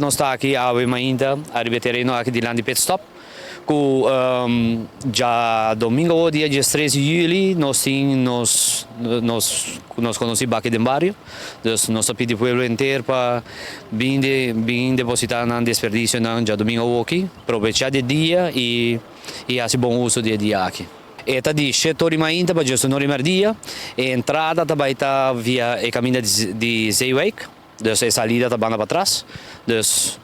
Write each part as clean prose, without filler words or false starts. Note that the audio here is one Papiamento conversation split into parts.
Nos ta aki awe mainta ariba e tereno aki dilanti Pit Stop ku djadomingo dia 13 di yüli nos tin nos nos nos konosí Baki den Bario. Dus nos ta pidi pueblo henter pa bin bin depositá nan desperdisionan djadomingo awoki, probechá di e dia i i hasi bon uso di e dia aki. E ta di 7 or di mainta pa 11 or di merdia. E entrada ta bai ta via e kaminda di Zeewijk. Dus e salida ta banda patras. Dus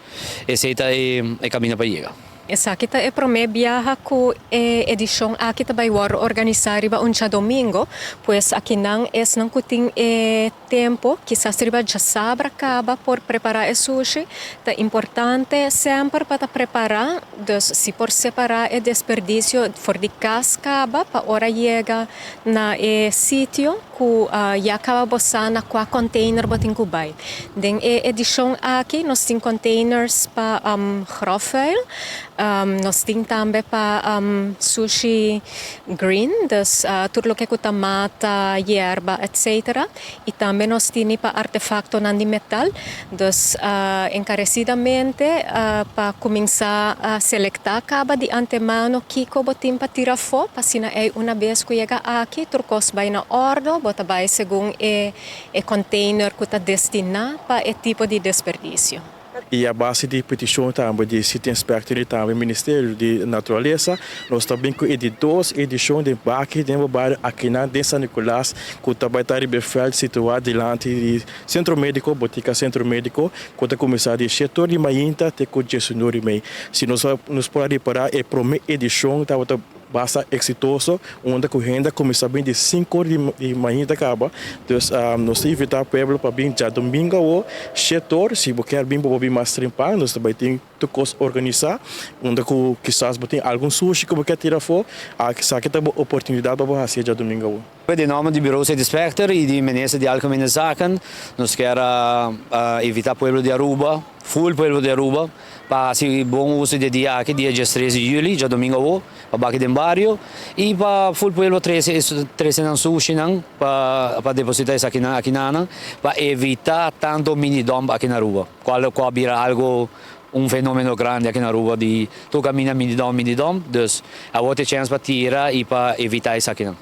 esei ta e kaminda pa yega. Esaki ta e promé biaha ku e edishon aki ta bai wòrdu organisá riba un djadomingo, pues akinan esnan ku tin e tempu, kisas riba djasabra kaba por prepará e sushi. Ta importante semper pa ta prepará, dus si por separá e desperdisio for di kas kaba pa ora yega na e sitio ku ya kaba bo sa na kua container bo tin ku bai. Den e edishon aki nos tin containers pa grofvuil, nos tin tambe pa sushi green, dus tur loke ku ta mata, yerba, etcetera. I tambe nos tini pa artefaktonan di metal. Dus enkaresidamente pa kuminsá selektá kaba di antemano kiko bo tin pa tira afó, pa asina ei una bes ku yega aki tur kos bai na òrdu, bo ta bai segun e e container ku ta destiná pa e tipo di desperdisio. I a base di petishon tambe di City Inspector i tambe Ministerio di Naturalesa, nos ta bin ku e di dos edishon di Baki den bo Bario akinan den San Nicolas ku ta bai ta riba e vèlt situá dilanti di Sentro Médiko, Botika Sentro Médiko, ku ta kuminsá di shete or di mainta te ku diesunor i mei. Si nos nos por a ripará e promé edishon tabata basta eksitoso unda ku hende a kuminsá bin di sinku or di mainta kaba. Dus nos ta invitá pueblo pa bin djadumingu awor shete or. Si bo kier bin bo por bin mas trempan. Nos ta bai tin tur kos organisá unda ku kisas bo tin algun sushi ku bo kier tira afó. Esaki ta bo oportunidat pa bo hasi e djadumingu awor. Den nòmber di Bureau City Inspector i di Minister di Algemene Zaken nos kier a invitá pueblo di Aruba, ful pueblo di Aruba, pa hasi bon uso di e dia aki, dia 13 di yüli, djadumingu awor, pa baki den bario i pa ful pueblo trese trese nan sushinan pa pa deposita esakinan akinanan pa evita tanto mini dump aki na Aruba cual cu a bira algo un fenomeno grandi aki na Aruba di tur caminda mini dump mini dump dus awor ta e chens pa tira i pa evita esakinan.